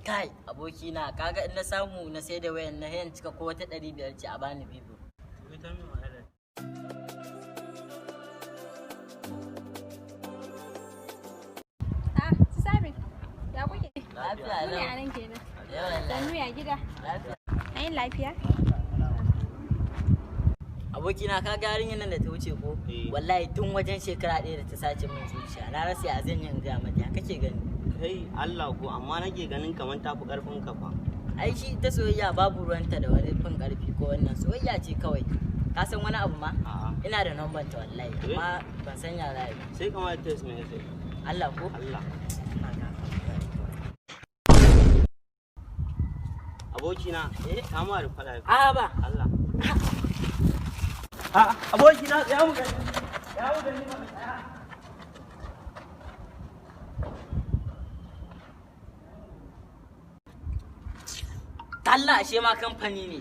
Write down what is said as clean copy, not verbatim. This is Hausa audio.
Kai, abokina, kaga in na samu na sai da wayan na hayan cika ko wata 500 ce a bani Vivo. Ita mai wahala. Ah, su Sabit, ya kuke? Lafiya Ku ne lau. a nan kenan. Yawan Sannu, ya gida? lafiya. An yi lafiya? Abokina, ka ga yarinyar nan da ta wuce ko? Eh. Wallahi tun wajen shekara 1 da ta sace min zuciya. Na rasa ya zan yi in gaya mata, ya kake gani? Kai, Allah ko, amma nake ganin kamar tafi karfin ka fa. Ai shi ta soyayya babu ruwanta da wani fin karfi ko wannan, soyayya ce kawai. Ka san wani abu ma? A'a. Ina da number ta wallahi, Eh? amma ban san ya za a yi ba. Sai kamar text message. Allah ko? Allah. Abokina, Eh? ta ma da fada. A ba. Allah. A abokina, tsaya mu gani. Tsaya mu gani mana, tsaya. Allah, ashe ma kamfani ne.